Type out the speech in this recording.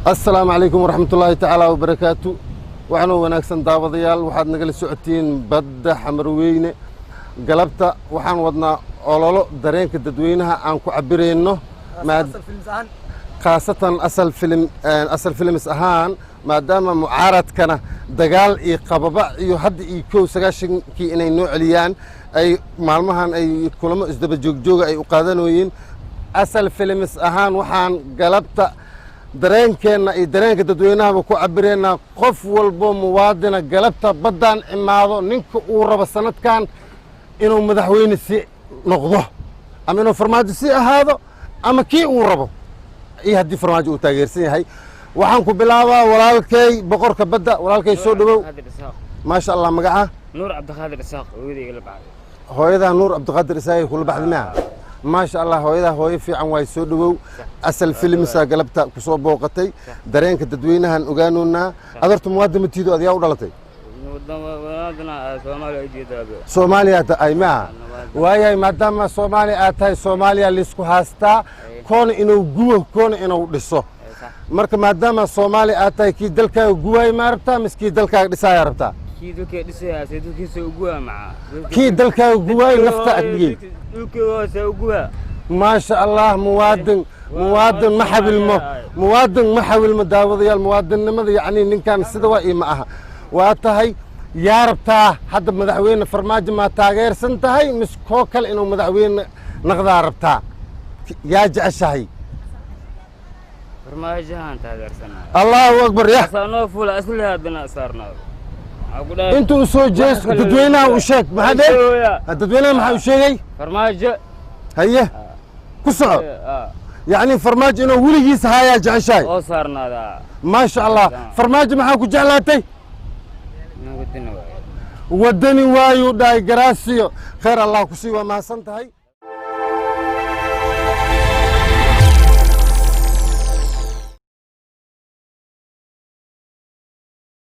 Asalaamu calaykum waraxmatullaahi tacaala wabarakaatu. Waxaanoo wanaagsan, daawadayaal, waxaad nagala socotiin badda Xamarweyne. Galabta waxaan wadnaa ololo dareenka dadweynaha aan ku cabirayno, khaasatan Asal Filim, Asal Films ahaan, maadaama mucaaradkana dagaal iyo qababa iyo hadda iyo 91-kii inay noo celiyaan ay maalmahan ay kulamo isdaba joogjooga ay u qaadanooyiin. Asal Films ahaan waxaan galabta dareenkeenna iyo dareenka dadweynahaba ku cabireynaa qof walbo muwaadina galabta baddaan imaado, ninka uu rabo sanadkan inuu madaxweyne si noqdo ama inuu Farmaajo si ahaado ama kii uu rabo iyo haddii Farmaajo uu taageersan yahay. Waxaan ku bilaabaa walaalkay, boqorka badda. Walaalkay, soo dhowow. Maasha Allah. Magaca? Nuur Cabdiqaadir Isaaq, hooyadayga la baxday. Hooyadaa Nuur Cabdiqaadir Isaaqay kula baxday miya? Maasha Allah, hooyadaa hooyo fiican waay. Soo dhowow. Asal Filmsa galabta ku soo booqatay, dareenka dadweynahan ogaanoonaa. Adartu muwaadin matiido, adiyaa u dhalatay? Wadaadana Soomaaliya ujeedaa. Soomaaliya ay maaha? Waayahay, maadaama Soomaaliya aad tahay, Soomaaliya laysku haastaa, koona inuu gubo, koona inuu dhiso. Marka maadaama Soomaaliya aad tahay, kii dalkaaga guwaay maa rabtaa mise kii dalkaaga dhisaayaa rabtaa? Kii dalka dhisaya, see dalkiisa uguwa maca. Kii dalkaaga guwaay nafta aad dhigay. Dhulkooda hoose uguwa. Maasha Allah. Muwaadin, muwaadin ma xabilmo, muwaadin ma xawilmo. Daawadayaal, muwaadinnimada yacni ninkan sida waa iyo ma aha. Waa tahay, yaa rabtaa hadda? Madaxweyne Farmaajo maa taageersan tahay mise koo kale inuu madaxweyne naqdaa rabtaa? Yaa jeceshahay? Farmaajahaan taageersanaa. Allahu akbar ya! Asaa noo fuula, asli haddana saarnaado. Waxaa ku dhahay Intuu soo jees, dadweynaha u sheeg. Maxaa dheh? Dadweynaha maxaa u sheegay? Farmaajo. Haye, ku soco. Yacni Farmaajo inuu weligiis haayaa jeceshahay? Oo saarnaadaa. Maasha Allah. Farmaajo maxaa ku jeclaatay? Wadani waaye. Waddani waayuu dhahay. Garaasiyo khayr Allah ku sii. Waa mahadsan tahay.